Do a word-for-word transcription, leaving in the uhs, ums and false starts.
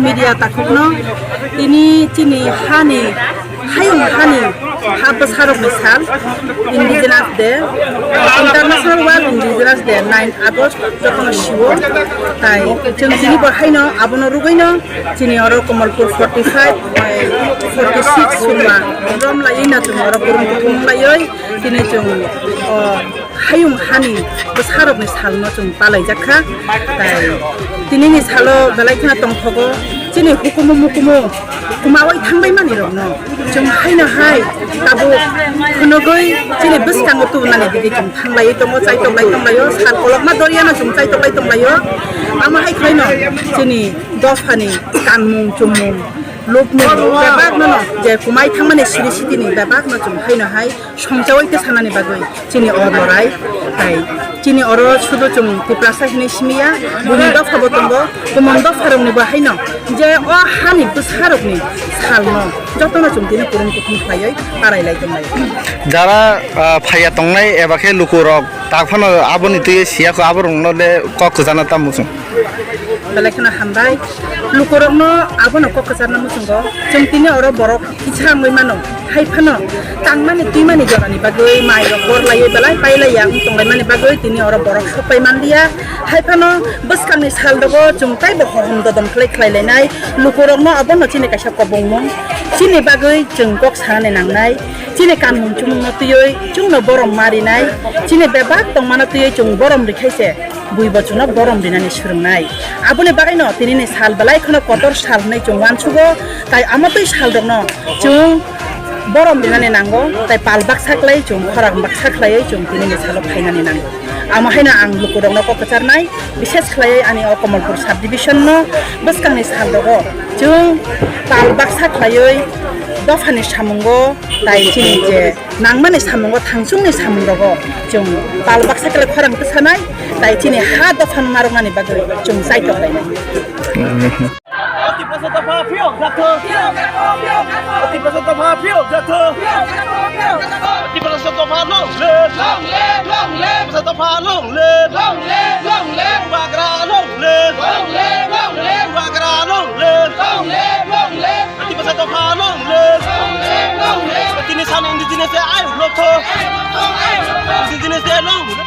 Media takhukno tini chini hani, hayung hani ha bwsarokni sal, Indigenous Day, International World Indigenous Day, nine August jotono siwo. Tai chwng tini bo haino abono rwgwino chini oro Kamalpur forty five bai forty six summa rom laiwi na chwng oro kurung kuthum laiwi tini chwng o hayung hani bwsarokni salno chwng palaijak kha. Tai tinini salo belai kheno tongthogo chini hukumu mukumu kwmawi thangbai manwi rokno chwng haino hai tabuk phunugwi chini bwskango tubunani digwi chwng thanglaiwi tongo, chaitoklai tonglaio, sal kolokma doriano chwng chaitoklai tonglaio. Amo hai khlaino chini dophani kanmung chumung lukmung bebakno no je kwmai thangmani siri sitini bebakno chwng haino hai songchawi khe sanani bagwi chini o lorai. Tai chini oro sudu chwng Tiprasa hinwi simiya, buini dopha bo tongo, kumon dopha rokni bo haino je o hani bwsarokni salno jotono chwng tini kurung kuthum khlaiwi parai lai tonglai. Jara, ah, phaiya tongnai eba khe lukurok tak phano aboni twi siya kho, aborokno le kok kwchana tamo chwng. Belai kheno hambai. Lukurokno abono kok kwcharna muchungo. Chwng tini oro borok kisa wngwi mano. Hai phano tangmani twimani jorani bagwi mairok gorlaiwi belai pailaiya wng tonglaimani bagwi tini oro borok sokpai manliya. Hai phano bwskangni salrogo chwng taibo hohom dodom khlai khlai lainai. Lukurokno abono chini kaisa kobongmung. Chini bagwi chwng kok sanani nangnai. Chini kanmung chumungno twiwi chwngno borom marinai. Chini bebak tongmano twiwi chwng borom rikhaise. Bui bo chwngno borom rinani swrwngnai. Aboni bagwino tinini sal belai kheno kotor sal hwnwi chwng uansugo, tai amo twi salrokno chwng borom rinani nango, tai pal baksa khlaiwi chwng khorang baksa khlaiwi chwng tinini salo phainani nango. Amo haino ang lukurokno kok kwcharnai, bises khlaiwi ani o Kamalpur subdivision-no bwskangni salrogo chwng pal baksa khlaiwi dophani samungo tai chini je nangmani samungo, thangchungni samungrogo chwng pal baksa khlai khorang kwsanai, tai chini ha dophano narwknani bagwi chwng chaitok lainai. Tiprasa dopha phiyok jakthok. Tiprasa dopha phiyok jakthok. Tiprasa dopha long live. Long live, long live. Tiprasa dopha long live. Long live, long live. Bubagra long live. Long live, long live. Bubagra long live. Long live, long live. Tiprasa dopha long live. Long live, long live. Tini san Indigenous Day ayuk lokthok. Indigenous Day long live.